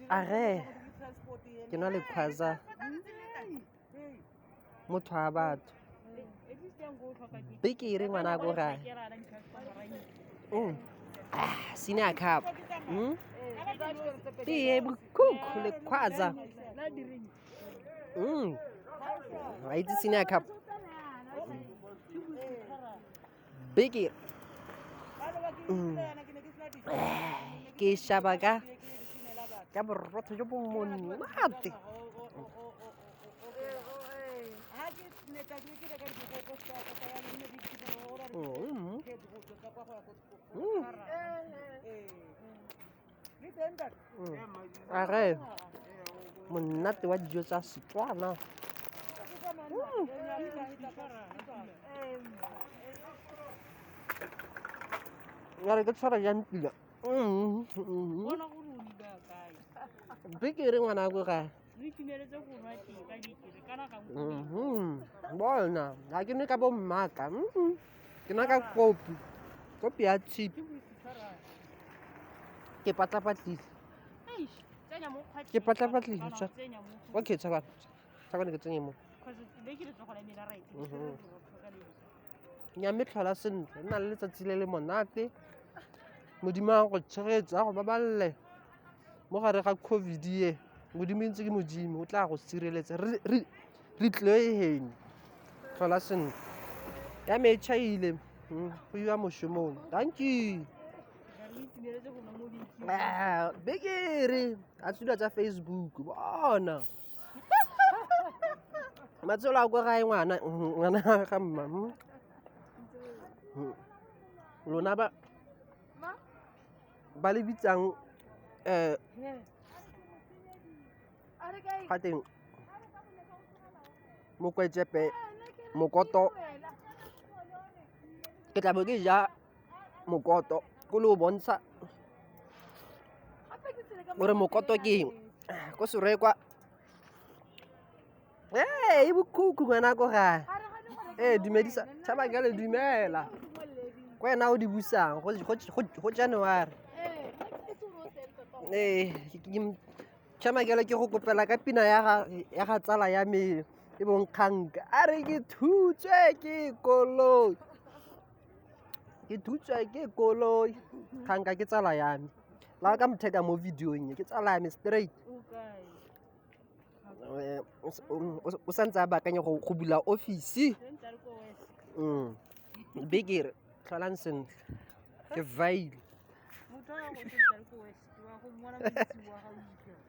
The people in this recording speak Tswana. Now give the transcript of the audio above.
Arre, ke nwa lekgwaza motho wa batho. Bekere ngwana ko gae. Ah, senior cup. Tee bokhukhu lekgwaza. Wa itse senior cup. Bekere. Ke shaba ka borotho jo bo monate. Arre, monate wa dijo tsa Setswana. Ya re ke tshwara jang pila. Bona gore o di baya kae. Bekere ngwana ko gae. Re itumeletse go nwa tee ka bekere kana ga nko. Bona, ga ke nwe ka bo mmaka. Ke nwa ka kopi. Kopi ya tshipi. Ke boitshwara. Ke patlapatlile. Eish, tsenya mo kgwatlheng. Ke patlapatlile, Kana tshwa. tsenya mo. Okay, tshwa. Tshwa ke tsenye mo. Cause bekere tsogo la me la right. Nyame tlhola sentle, nna le letsatsi le le monate. Modimo a go tshegetsa, a go baballe mo gare ga COVID e. Modimo ntse ke Modimo, o tla go sireletsa. Re tlile heno. Tlhola sentle. Ya me e tšhaile. Go iwa mošomong. Dankie. Re itumeletse go nwa mo bekere. Ah, bekere a tsula tsa Facebook bona. Matshelo a kwa gae ngwana ngwana ga mma. Lona ba le bitsang ga teng mokwetsepe mokoto, ke tla bo ke ja mokoto ko le o bontsha gore mokoto ke eng ko serekwa. Ee, e bokhukhu ngwana ko gae. Ee, dumedisa tšhaba ka le dumela ko wena o di busang go January. Ee, tšhaba kele ke go kopela ka pina ya ga tsala ya me e bong Kganka. A re ke thutswe ke koloi, ke thutswe ke koloi. Kganka ke tsala ya me, la ka motheka mo videong e ke tsala ya me straight. O kae? O santse a baakanya go bula office. Sentse a le ko West. Bekere tlholang sentle ke vaile. Motho wa go sentse a le ko West wa go mmona montsi wa ga o itlha.